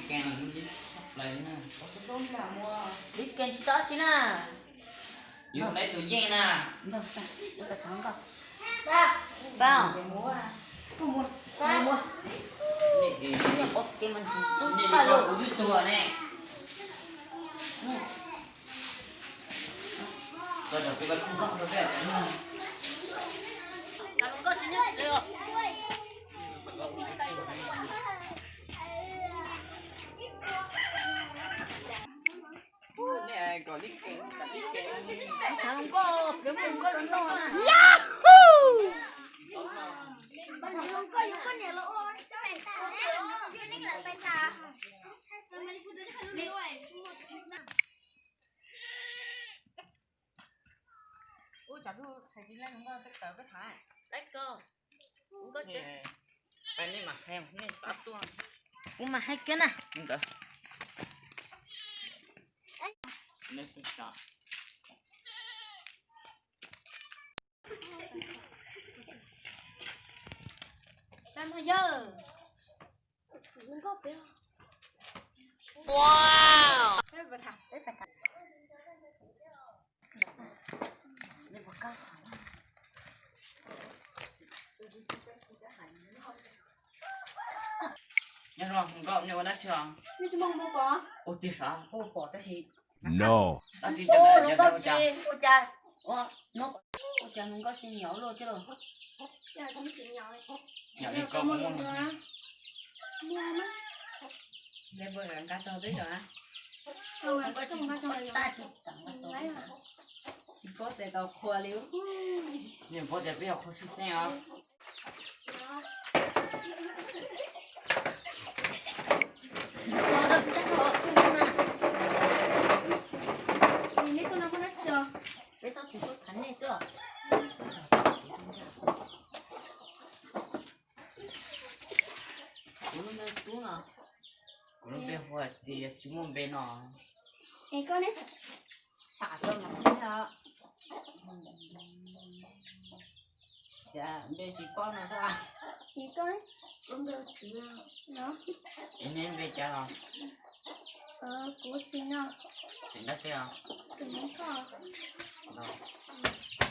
Kev tsis tau tsi na. Yus lawv tus yeej na. Pab, niam qhuav kev mas ntxim hlub tshaj lawm. Kuv twb tuag ne. Kuv mas hais kiag na. Nyob zoo nkauj, nej ua dab tsi os? Ua tiag sav, ua pom tab sis. No. Dab tsi, ua cas, ua cas, ua cas hluas nkauj tsis nyob luaj thiab los? Nyob li koj muaj. Neb npawg nqa tog peb sav. Hluas nkauj tsis nyob tag tsis tag, tsis paub txais tau qhua li. Nws paub tias peb yog qhua tshwj xeeb os. Neb tuaj no muaj dab tsi os? Peb txhob txwm tuaj thov nej xwb os. Kuv lub npe hu hais tias tsis muaj npe no. Es koj ne? Xam rau mam li os. Cas npe tsis paub no xwb. Es koj ne? Kuv npe Tswv no. Es neb npe cas os? Kuv xeem no. Xeem dab tsi os? Xeem Hmoob Thoj.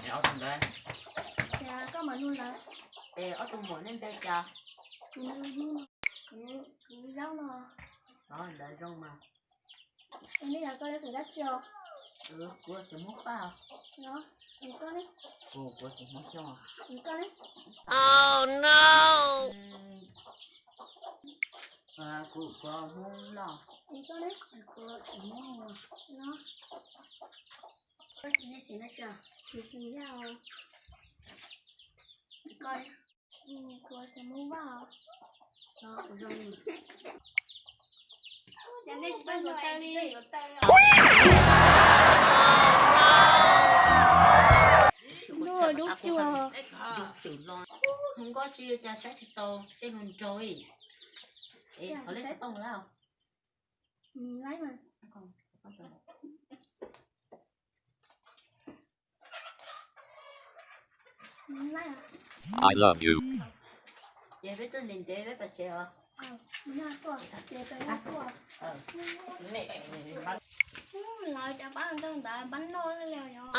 Es ob tug ntawd? Cas koj mam nug lawv. Es ob tug muam neb npe cas? Kuv, kuv Zaub no. Ntawd zoo mas. Es nej yog koj xeem dab tsi os? Kuv xeem Hmoob Paj. Es koj ne? Kuv, kuv xeem Hmoob Xyooj. Es koj ne? Kuv, kuv Hmoob Lauj. Es koj ne? Kuv xeem Hmoob no. Koj xeem dab tsi os? Kuv xeem Yaj os. Es koj ne? Kuv xeem Hmoob Vaj os. Zoo. Cas nej tsis txawj ntxuav taw li? Ntuj, dub cuag. Hluas nkauj tsis, cas saib tsis tau tej hluas nraug li. Es qhov lej tsis paub lawm. I love you. Ces peb tuaj ntev ntev peb pais tsev os. Lawv cov pab nrog ntawd pab noj li os.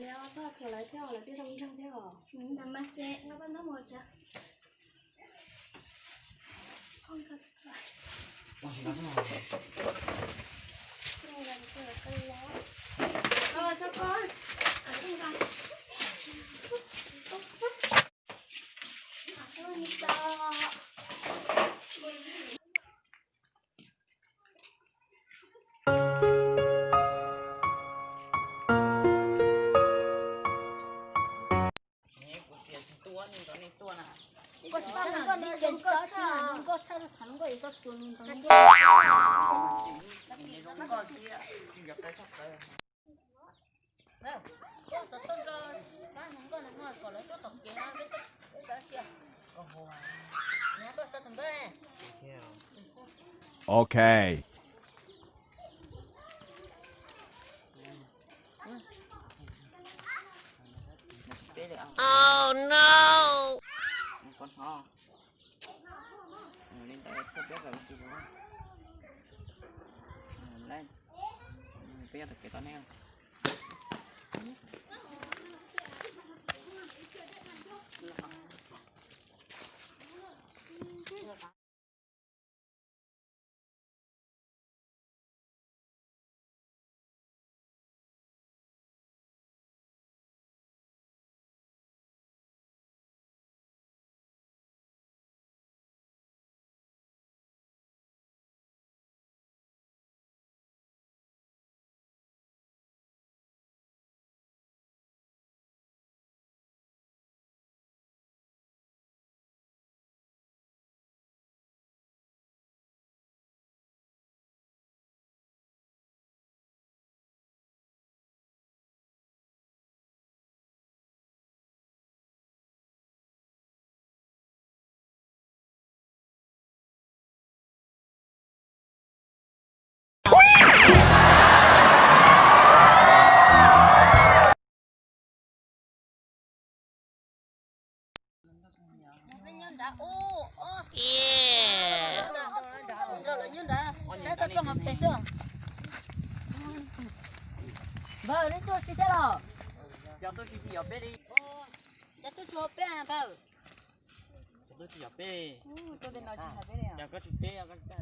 Li os, txog kawg lawv thiab, lawv twb zoo nraug thiab os. Ntawd mas ces nqa paj ntaub mus tsev. Koj tsis txawj, koj tsis txawj tham hluas nkauj, koj tsuas mus nrog nkauj. Koj xav tuaj nrog pab hluas nkauj no kom lawv tuaj tom kev no, peb, peb sawv tsis. Koj xav tus npawb. Ok. Oh no! Peb tawm mus tsis mus. Peb nyob tom kev tos nej. Npawg, nej tuaj tsis thiab los? Cov tuaj tsis yog peb li. Cov tuaj tsis yog peb, npawg. Cov tuaj tsis yog peb. Yog koj tsis teb, yog koj tsis teb.